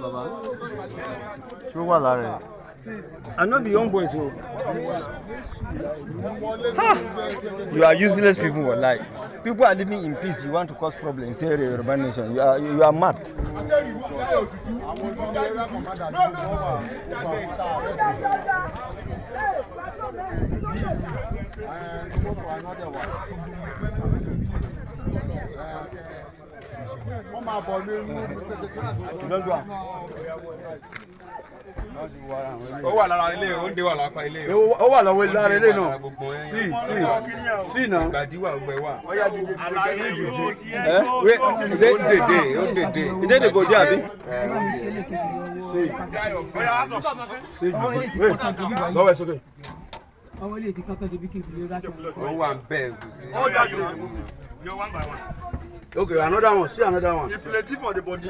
Bàbá, ṣé ó wà lára ẹ̀? I no be young boys o. Ha! You are useless people, wallahi. People are living in peace. You want to cause problems. Say Yoruba nation. You are mad. I said remove that your juju. Remove that juju. No. That day start. And go to another one. Wọ́n máa bọ̀ ní inú secretariat. Ó wà lára ilé, ó ń dé wà lápá ilé. Ó wà lọ́wọ́ lára ilé náà. Sí, sí, sí náà. Ìgbàdí wà, gbẹ wà. Eh? Wait, Ó ń dèdè, ó ń dèdè. e dey the body, abi? Sí. Sí. Wait, lọ́wọ́ ẹ̀ sókè. Ọwọ́ ilé ti kọ́tọ́ débi kí n fi lè rájọ. Ó wà ń bẹ́ẹ̀, kò sí. Okay, another one. See another one. E plenty for the body.